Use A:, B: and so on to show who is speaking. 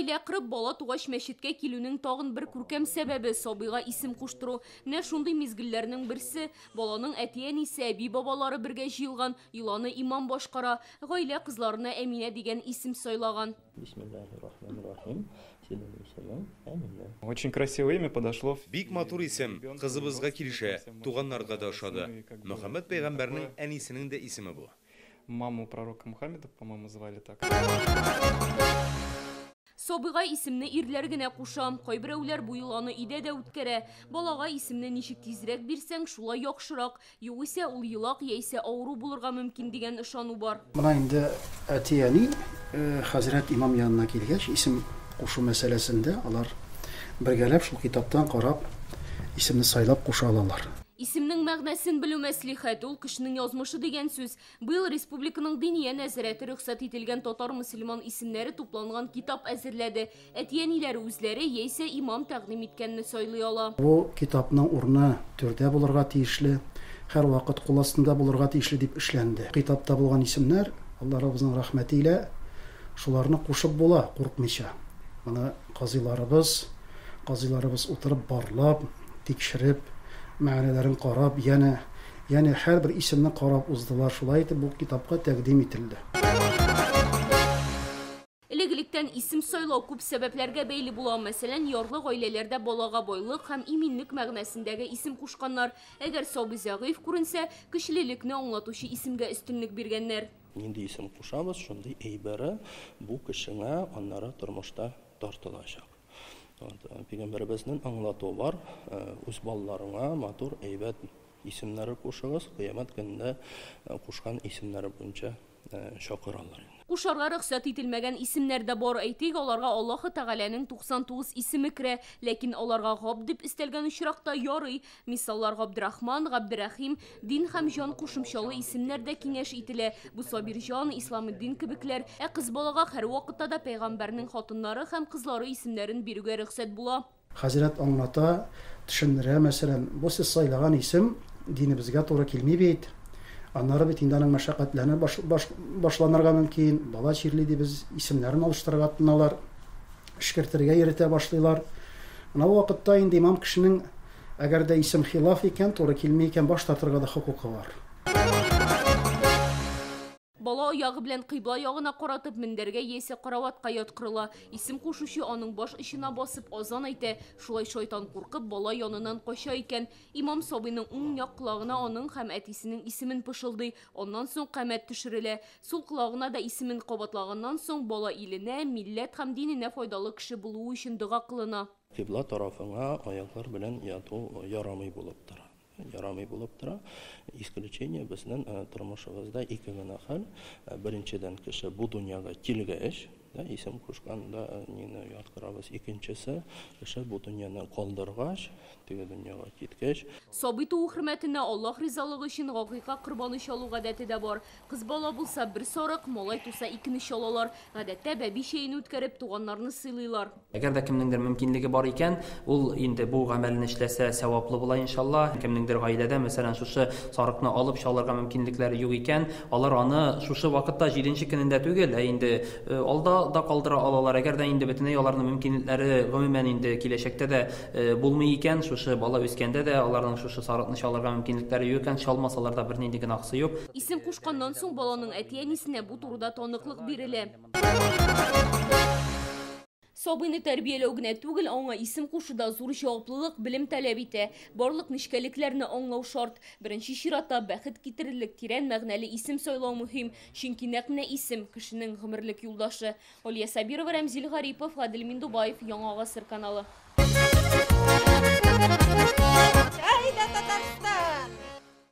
A: Гаилә корып, бала тугач мәчеткә килүнең тагын бер күркәм сәбәбе сабыйга исем куштыру. Менә шундый мизгелләрнең берсе. Баланың әти-әнисе, әби-бабалары бергә җыелган, йоланы имам башкара. Гаилә кызларына Әминә дигән исем сайлаган.
B: Бисмиллаһир-рахманир-рахим. Синең исемең Әминә.
C: Очень красивое имя подошло.
D: Бик матур исем, кызыбызга килешә, туганнарга да ошады. Мөхәммәд пәйгамбәрнең әнисенең дә исеме бу.
C: Маму пророка Мухаммеда, по-моему, звали так.
A: Сабыйга исемне ирләр генә куша. Кайберәүләр бу йоланы өйдә дә үткәрә. Балага исемне ничек тизрәк бирсәң, шулай яхшырак. Югыйсә ул елак яисә авыру булырга мөмкин дигән ышану бар.
E: Менә инде әти-әни хәзрәт имам янына килгәч, исем кушу мәсьәләсендә алар бергәләп шул китаптан карап, исемне сайлап куша алалар.
A: Исемнең мәгънәсен белү мәслихәт, ул кешенең язмышы дигән сүз. Быел республиканың Диния нәзарәте рөхсәт ителгән татар-мөселман исемнәре тупланган китап әзерләде. Әти-әниләре үзләре яисә имам тәкъдим иткәнне сайлый ала.
E: Бу китапның урыны түрдә булырга тиешле, һәрвакыт кул астында булырга тиешле дип эшләнде. Китапта булган исемнәр, Алла Раббыбызның рәхмәте илә, шуларны кушып була, курыкмыйча. Моны казыйларыбыз, казыйларыбыз утырып барлап, тикшереп, мәгънәләрен карап, янә, янә һәрбер исемне карап уздылар. Шулай итеп бу китапка тәкъдим ителде.
A: Элек-электән исем сайлау күп сәбәпләргә бәйле була. Мәсәлән, ярлы гаиләләрдә балага байлык һәм иминлек мәгънәсендәге исем кушканнар. Әгәр сабый зәгыйфь күренсә, көчлелекне аңлатучы исемгә өстенлек биргәннәр.
B: Нинди исем кушабыз, шундый әйбере бу кешеңә аннары тормышта тартылачак. Пәйгамбәребезнең аңлатуы бар, үз балаларыңа матур, әйбәт исемнәре кушыгыз, кыямәт көнендә кушкан исемнәре буенча чакыралар инде.
A: Кушарга рөхсәт ителмәгән исемнәр дә бар. Әйтик, аларга Аллаһы Тәгаләнең 99 исеме керә, ләкин аларга Габд дип өстәлгән очракта ярый. Мисаллар Габдрахман, Габдерәхим, дин һәм җан кушымчалы исемнәр дә киңәш ителә. Бу Сабирҗан, Исламетдин кебекләр. Ә кыз балага һәрвакытта да пәйгамбәрнең хатыннары һәм кызлары исемнәрен бирүгә рөхсәт була.
E: Хәзрәт аңлата, төшендерә, мәсәлән, бу сез сайлаган исем динебезгә туры килми бит. Аннары бит инде аның мәшәкатьләре башланырга мөмкин, бала чирли дибез, исемнәрен алыштырырга тотыналар, эшкәртергә йөретә башлыйлар. Менә бу вакытта инде имам кешенең, әгәр дә исем хилаф икән, туры килми икән, баш тартырга да хокукы бар.
A: Бала аягы белән кыйбла ягына каратып, мендәргә яисә караватка яткырыла. Исем кушучы аның баш очына басып азан әйтә. Шулай шайтан куркып, бала яныннан кача икән. Имам сабыйның уң як колагына аның һәм әтисенең исемен пышылдый. Аннан соң камәт төшерелә. Сул колагына да исемен кабатлаганнан соң, бала иленә, милләт һәм диненә файдалы кеше булуы өчен дога кылына.
B: Кыйбла тарафыңа аяклар белән яту ярамый булып тора. Ярамый булып тора. Исключение безнең тормышыбызда ике генә хәл. Беренчедән, кеше бу дөньяга килгәч, да, исем кушканда нине яткырабыз. Икенчесе, кеше бу дөньяны калдыргач, теге дөньяга киткәч.
A: Сабый туу хөрмәтенә Аллаһ ризалыгы өчен гакыйка корбаны чалу гадәте дә бар. Кыз бала булса бер сарык, малай туса икене чалалар. Гадәттә бәби чәен үткәреп, туганнарны сыйлыйлар.
F: Әгәр дә кемнеңдер мөмкинлеге бар икән, ул инде бу гамәлне эшләсә, сәваплы була, иншалла. Кемнеңдер гаиләдә, мәсәлән, шушы сарыкны алып чалырга мөмкинлекләре юк икән, алар аны шушы вакытта, җиденче көнендә түгел, ә инде алда да калдыра алалар. Әгәр дә инде бөтенләй аларның мөмкинлекләре гомумән инде киләчәктә дә булмый икән, шушы бала үскәндә дә аларның шушы сарыкны чалырга мөмкинлекләре юк икән, чалмасалар да бернинди гөнаһсы юк.
A: Исем кушканнан соң баланың әти-әнисенә бу турыда таныклык бирелә. Сабыйны тәрбияләү генә түгел, аңа исем кушу да зур җаваплылык, белем таләп итә. Барлык нечкәлекләрне аңлау шарт. Беренче чиратта бәхет китерерлек тирән мәгънәле исем сайлау мөһим, чөнки нәкъ менә исем кешенең гомерлек юлдашы. Алия Сабирова, Рәмзил Гарипов, Гадел Миндубаев, Яңа Гасыр каналы.